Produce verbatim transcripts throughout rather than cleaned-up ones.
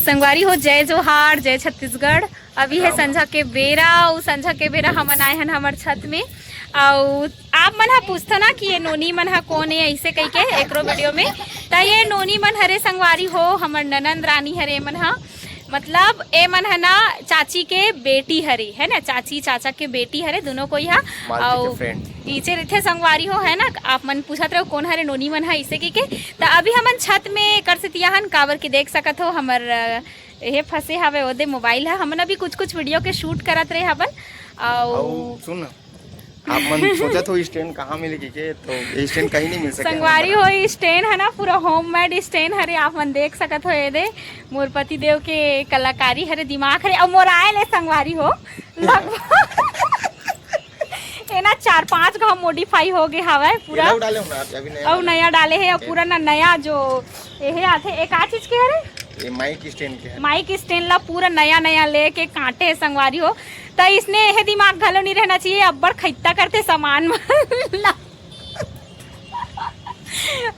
संगवारी हो, जय जोहार, जय छत्तीसगढ़। अभी है संझा के बेरा, अउ संझा के बेरा हमन आए हन हमर छत में। अउ आप मन ह पूछथो ना कि ये नोनी मन ह कौन है ऐसे कह के एकरो वीडियो में। त ये नोनी मन हरे संगवारी हो, हमर ननंद रानी हरे मन ह। मतलब ए मन ह ना चाची के बेटी हरे, है ना, चाची चाचा के बेटी हरे, दोनों कोई ह। अउ नीचे रहिथे संगवारी हो, है ना, आप मन पूछत रहो कौन हरे नोनी मन ह ऐसे कह के। त अभी हमन छत में कर से तिया हन, काबर के देख सकत हो हमर, अ, एहे फंसे हवे ओदे मोबाइल ह। हमन अभी कुछ कुछ वीडियो के शूट करत रहे हवन। अउ अउ सुन ना, आप मन सोचत हो स्टैंड कहाँ मिले के, के तो ये स्टैंड कहीं नहीं मिल सके संगवारी हो। स्टैंड है ना, पूरा होममेड स्टैंड हरे, आप मन देख सकत हो। ये दे मोर पति देव के कलाकारी हरे, दिमाग हरे, अउ मोर आयल है संगवारी हो। लगभग ये ना चार पांच घाव मॉडिफाई हो गए हवय पूरा। ये नया डाले हो ना आप, अभी नया अउ डाले। नया डाले है, अउ पूरा ना नया जो ये आथे, एक आ चीज के हरे, ये माइक स्टैंड के है। माइक स्टैंड ला पूरा नया नया लेके कांटे है संगवारी हो। त इसने यह दिमाग घलो नहीं रहना चाहिए, अब्बड़ खैता करते सामान मन ला।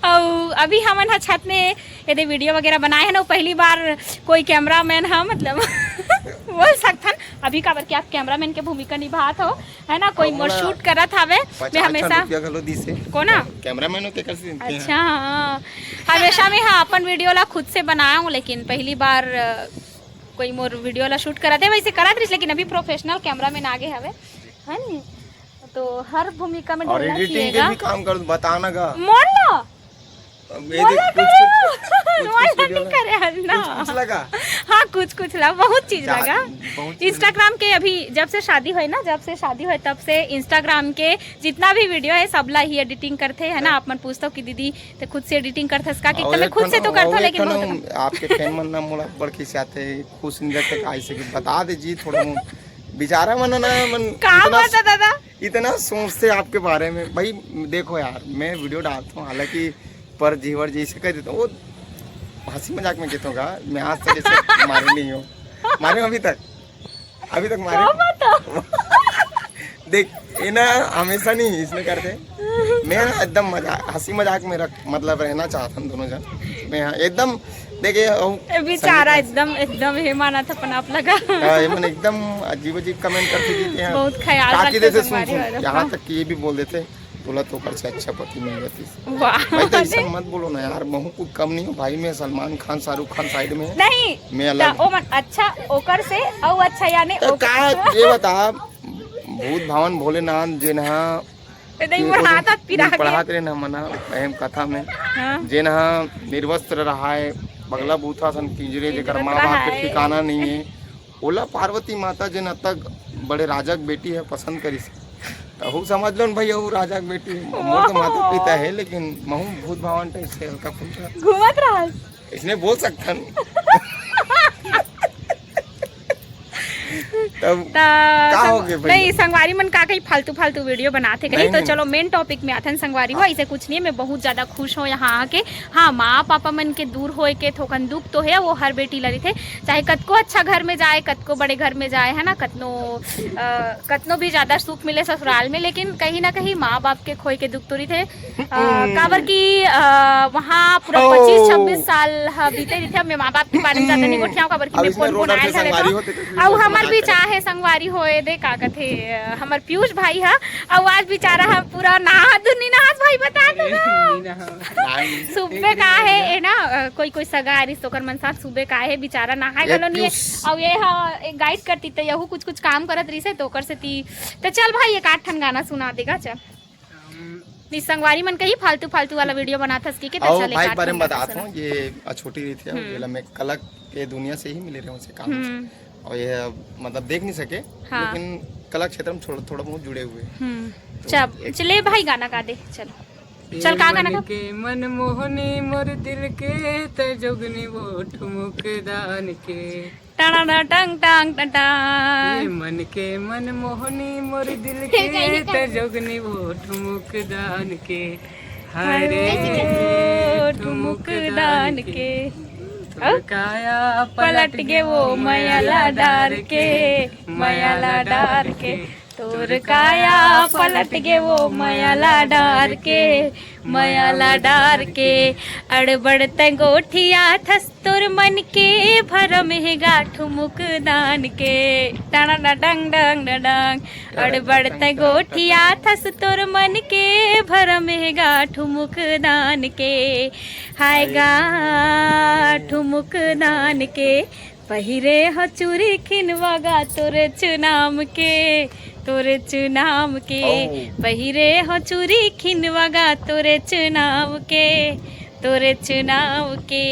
अउ अभी हमन ह छत में यदि वीडियो वगैरह बनाए हन, अउ पहली बार कोई कैमरामैन ह, मतलब बोल सकथन अभी, काबर कि आप कैमरामैन के भूमिका निभात हो, है ना, कोई अउ मोर मोला शूट करत हवे। मैं पचास हजार हमेशा रुपया घलो दिस हे। कोना? कैमरामैन हो, तेकर से अच्छा, हाँ। हमेशा मैं ह अपन वीडियो ला खुद से बनाया हूँ, लेकिन पहली बार, अ, कोई मोर वीडियो ला शूट करत है, वैसे करत रहिस, लेकिन अभी प्रोफेशनल कैमरामैन आगे हवे, है नी? तो हर भूमिका में और ढलना एडिटिंग के चाहिएगा। भी काम कर, बताना गा। मोर ला? अब ये मोर देख, ला कुछ, करो। कुछ, कुछ, मोर कुछ ला वीडियो नहीं में करे हल ना। कुछ, कुछ लगा। हाँ, कुछ, कुछ ला, बहुत चीज जा-, लगा। बहुत चीज इंस्टाग्राम के अभी जब से शादी होए ना, जब से शादी होए तब से इंस्टाग्राम के जितना भी वीडियो है, सबला ही एडिटिंग करथे, है ना। हाँ। आप मन पूछथो कि दीदी, ते खुद से एडिटिंग करथस का? कि और तमे एक खुद से ठन, तो करथो, और एक लेकिन ठन बहुत कम। आपके फैन मन ना मोला बड़ खिसियाथे, खुश नहीं रहते, का ऐसे कि बता दे जी, थोड़ा बहुत बेचारा मन ना, मन का इतना बात है दादा? इतना सोचते आपके बारे में। भाई देखो यार, मैं वीडियो डालता हूँ, हालांकि पर जीवर जी से कह देता हूँ, वो हंसी मजाक में कहता हूँ, मैं आज तक ऐसे मारे नहीं हूँ, मारे हूँ अभी तक, अभी तक मारे क्या हूँ। बात है? देख, ये ना हमेशा नहीं इसने करते, मैं ना एकदम मजाक, हंसी मजाक में रख, मतलब रहना चाहता हूँ दोनों जन। मैं हाँ, एकदम देखिए, हम ए, बेचारा संगीत एकदम, एकदम हे मानत अपन आप लगा। हाँ, ये मन एकदम अजीब अजीब कमेंट करते जीते हैं। बहुत ख्याल काकी रखते जैसे सुन संगवारी सुन, वाला। यहाँ हाँ। तक कि ये भी बोल देते, "तोला तो ओकर से अच्छा पति मिल जाती।" वाह। भाई, तो ऐसा मत बोलो ना यार, महू कुछ कम नहीं हो भाई, मैं सलमान खान, शाहरुख खान साइड में है। नहीं, मैं अलग तो हूँ। ओ मन अच्छा, ओकर से, औ अच्छा, यानी तो ओकर का, ये बता, भूत भावन भोलेनाथ जेन हा ए, नहीं, कि मोर हाथ हाथ पिरा के। पढ़ात रहे ना मना, एम कथा में। हाँ। जेन हा निर्वस्त्र रहाय, पगला बूथा सन किंजरे, जेकर माँ बाप के रहाय। ठिकाना नहीं है। ओला पार्वती माता जेन अतक बड़े राजा के बेटी है, पसंद करिस। तहु समझ लो न भैया, वो राजा के बेटी है। मोर तो माता पिता है, लेकिन महू भूत भावन टाइप से हल्का फुल्का। घूमत रहा। इसने बोल सकथन। तब त का संग-, हो गए भैया? नहीं, संगवारी मन का कहीं फालतू, फालतू वीडियो बनाते कहीं, नहीं, तो नहीं। चलो मेन टॉपिक में आथन संगवारी हो, हाँ। ऐसे कुछ नहीं है, मैं बहुत ज्यादा खुश हूँ यहाँ आके। हाँ, माँ पापा मन के दूर होए के थोकन दुख तो है, वो हर बेटी ला रहिथे, चाहे कतको अच्छा घर में जाए, कतको बड़े घर में जाए, है ना, कतनो, अ, कतनो भी ज्यादा सुख मिले ससुराल में, लेकिन कहीं ना कहीं माँ बाप के खोए के दुख तो रहिथे। अ, काबर कि, अ, वहाँ पूरा ओ। पच्चीस छब्बीस साल ह बीते रहिथे। अब मैं माँ बाप के बारे में ज्यादा नहीं गोठियाऊँ, काबर कि अब मैं इसमें फोन, फोन रोना आयल थे घले संगवारी तो। होते तो फिर अउ बहुत हमर मजाक भी करे। चाहे संगवारी होए दे, का कथे, अ, हमर पीयूष भाई ह, अउ आज बेचारा ह पूरा नहा धुन नहीं नहास भाई, बता दो ना। नहीं नहा। नहीं। सुबह का है, ए ना, अ, कोई, कोई सगा आरिस तो ओकर मन साथ सुबह का है, बेचारा नहाए ए घलो नहीं है। पीयूष। अउ ये ह, एक गाइड करती तो यहू कुछ, कुछ काम करत रहिसे तो ओकर से ती, तो चल भाई एक आठ ठन गाना सुना देगा, चल। हम नहीं, संगवारी मन कही फालतू फालतू वाला वीडियो बनात हस कि, कि अउ अच्छा ले भाई के काट बारे में बता बता सकत। हूँ, ये छोटी रही थी, हम्म। जेला मैं कला के दुनिया से ही मिले रहे हूँ, उसे काम से। हम्म। और ये मतलब देख नहीं सके, हाँ। लेकिन कला क्षेत्र में थोड़ा, थोड़ा बहुत जुड़े हुए हैं। हम्म। तो चल, एक चले भाई गाना गा दे, चल। ए चल, का गाना मन गा? के मन मोहनी मोर दिल के, ते जोगनी वो ठुमुक दान के। टाणा टंग टांग टटा। ये मन के मन मोहनी मोर दिल के, ते जोगनी वो ठुमुक दान के। हाय रे, ठुमुक दान के। तोर काया पलट गे वो मयाला डार के, मयाला डार के। तोर काया पलट गे वो मया ला डार के, मया ला डार के। अड़बड़ तैं गोठियाथस तोर मन के भरम हे गा ठुमुक दान के। डंग डंग डंग डंग। अड़बड़ तैं गोठियाथस तोर मन के भरम हे गा ठुमुक दान के। हाय गा ठुमुक दान के। पहिरे हो चूरी खिनवा गा तोरे चुनाम के, तोरे चुनाम के। ओ। पहिरे हो चूरी खिनवा गा तोरे चुनाम के, तोरे चुनाम के।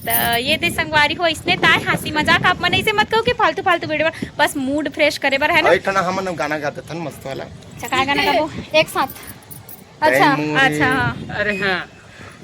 त ये दे संगवारी हो, इसने ताय हाँसी मजाक आप मन ऐसे मत कहो कि फालतू फालतू वीडियो बर, बस मूड फ्रेश करे बर, है ना? अरे, ठना हमन गाना गाते थन मस्त वाला। अच्छा, का गाना गाबो? एक साथ। अच्छा, तैं मोरे अच्छा, हाँ। अरे हाँ।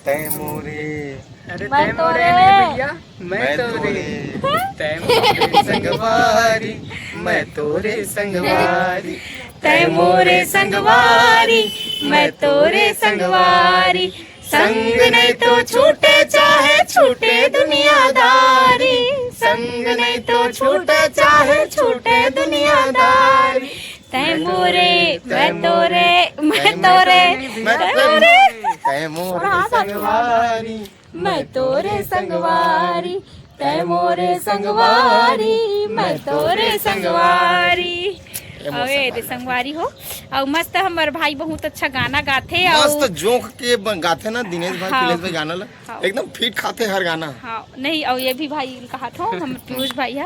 तैं मोरे। अरे मैं तैं मोरे तोरे। नहीं भैया, मैं मैं तोरे। तोरे। तैं मोरे संगवारी, मैं तोरे संगवारी। तैं मोरे संगवारी, मैं तोरे संगवारी। संग नहीं तो छूटे चाहे छूटे दुनियादारी, संग नहीं तो छूटे चाहे छूटे दुनियादारी। तैं मोरे, मैं तोरे, मैं तोरे, मैं तोरे। तैं मोरे संगवारी, मैं तोरे संगवारी, तैं मोरे संगवारी, मैं तोरे संगवारी। अवे दे संगवारी हो, अउ मस्त हमर भाई बहुत अच्छा गाना गाथे, अउ मस्त जोंक के ब-, गाथे ना दिनेश भाई, हाँ। अखिलेश भाई गाना ला, हाँ। एकदम फिट खाथे हर गाना। हाँ, नहीं, अउ ये भी भाई कहा थो, हम पीयूष भाई है।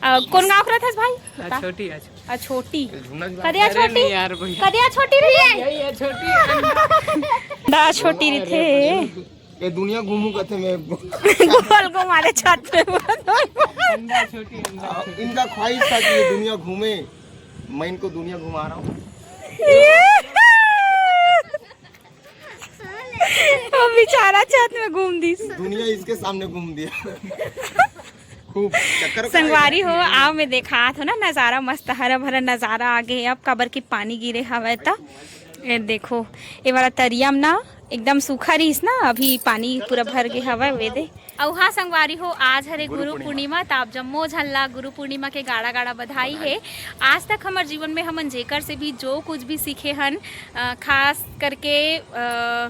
अ, कौन गाँव के रहथस भाई? बता। छोटी है। अछोटी। झुमना झुमना। कदे अरे अछोटी? नहीं यार भैया। कदे अछोटी रही है? यही अछोटी है। अंडा अछोटी रही थे। ये दुनिया घूमू कहते मैं। गोल घुमा दे छत पे। अंडा अछोटी, अंडा अछोटी। इनका ख्वाहिश था कि ये दुनिया घूमे, मैं इनको दुनिया घुमा रहा हूँ। वो बेचारा छत में घूम दिस। दुनिया इसके सामने घूम दिया। खूब चक्कर का संगवारी हो, आव मैं देखात हो ना नजारा, मस्त हरा भरा नजारा आ गे हे। अब काबर कि पानी गिरे हवय त ये देखो, ये वाला तरिया म ना एकदम सूखा रहिस ना, अभी पानी पूरा भर गे हवय। वे दे। अउ हाँ संगवारी हो, आज हरे गुरु गुरु पूर्णिमा। पूर्णिमा, त आप जम्मो झन ला गुरु पूर्णिमा के गाड़ा गाड़ा बधाई हे। आज तक हमर जीवन में हमन जेकर से भी जो कुछ भी सीखे हन, अ, खास करके, अ,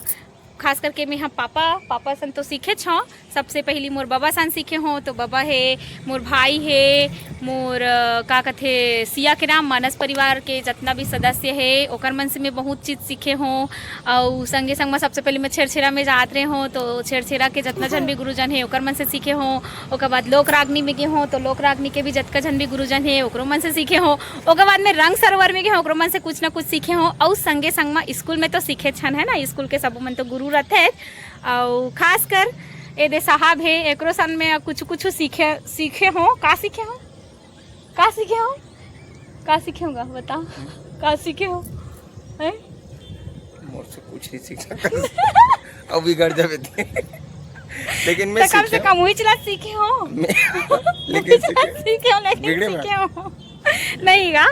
खास करके मैं ह पापा, पापा सन तो सीखेच हौं। सबसे पहली मोर बबा सन सीखे हों, तो बबा हे, मोर भाई हे, मोर, अ, का कथे, सिया के नाम मानस परिवार के जतना भी सदस्य हे, ओकर मन से मैं बहुत चीज सीखे हों। अउ संगे संग म सबसे पहली मैं छेरछेरा में जात रहे हों, तो छेरछेरा के जतना झन भी गुरुजन हे, ओकर मन से सीखे हों। ओकर बाद लोक रागनी में गे हों, तो लोक रागनी के भी जतका झन भी गुरुजन हे, ओकरो मन से सीखे हों। ओकर बाद में रंग सरोवर में गे हों, ओकरो मन से कुछ ना कुछ सीखे हों। अउ संगे संग म स्कूल में तो सीखेच हन, है ना, स्कूल के सबो मन तो गुरु रथे। अउ खास कर ए दे साहब हे, एकरो सन में कुछ कुछ सीखे, सीखे हों। का सीखे हों? का सीखे हों? का सीखे हों गा? बता, का सीखे हों? हैं? मोर से कुछ नहीं सीख सकता। अब बिगड़ जावे ते। लेकिन मैं तो कम से सीखे कम वही चला सीखे हों। मैं, लेकिन सीखे, सीखे हों, लेकिन बिगड़े में। सीखे हों। नहीं गा,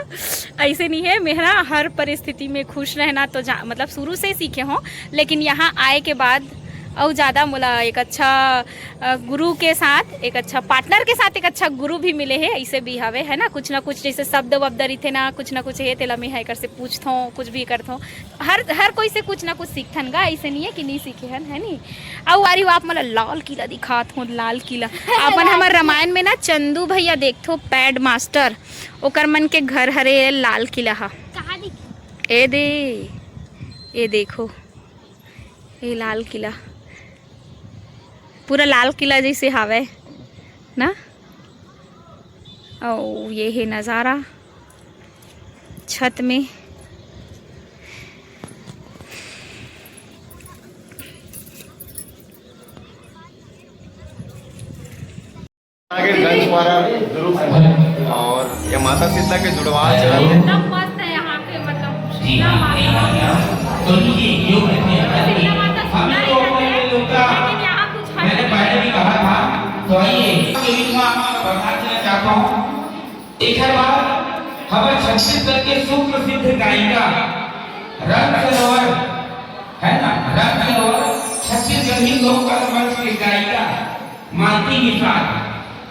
ऐसे नहीं है। मैं ना हर परिस्थिति में खुश रहना तो जा-, मतलब शुरू से ही सीखे हों, लेकिन यहाँ आए के बाद अउ ज़्यादा मोला एक अच्छा, अ, गुरु के साथ, एक अच्छा पार्टनर के साथ एक अच्छा गुरु भी मिले हे। ऐसे भी हवे, है ना, कुछ ना कुछ जैसे शब्द वब्द रहिथे ना, कुछ ना कुछ हे, तेला मैं ह एकर से पूछथों, कुछ भी करथों। हर, हर कोई से कुछ ना कुछ सीखथन गा, ऐसे नहीं है कि नहीं सीखे हन, है नी? अउ अरे, आप मोला लाल किला दिखात हों, लाल किला। अपन हमर रामायण में ना चंदू भैया देखथो, पैड मास्टर, ओकर मन के घर हरे लाल किला हा। कहाँ दिख- ए दे, ए देखो, ए लाल किला, पूरा लाल किला जैसे हावय ना। अउ ये हे नजारा छत में। नागेरगंज वाला ग्रुप है और ये माता सीता के जुड़वा चला। एकदम मस्त है यहाँ पे, मतलब, जी, हाँ, जी, हाँ, जी, हाँ। तो ये योग है, शीतला माता हम सुना तो है, अपने लोग का, लेकिन यहाँ कुछ है मैंने नहीं। पहले भी कहा था, तो आइए, तो एक बार आपका प्रसाद देना चाहता हूँ। एक बार हमारे छत्तीसगढ़ के सुप्रसिद्ध गायिका रंग सरोवर, है ना, रंग सरोवर छत्तीसगढ़ी लोक कला मंच की गायिका मालती निषाद,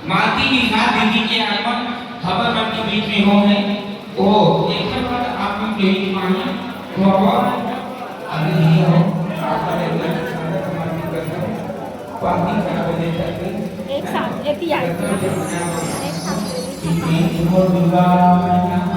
मालती निषाद दीदी के आगमन हमर मन के बीच में हो है। ओ, एकर बाद आप मन के माने, बाबा, अरे, ये हो, आप मन एक बार सादा समर्पित कर दो। पानी का बने जाते। एक साथ, एती आई। एक साथ, एती आई। ये मोर दुर्गा मैया,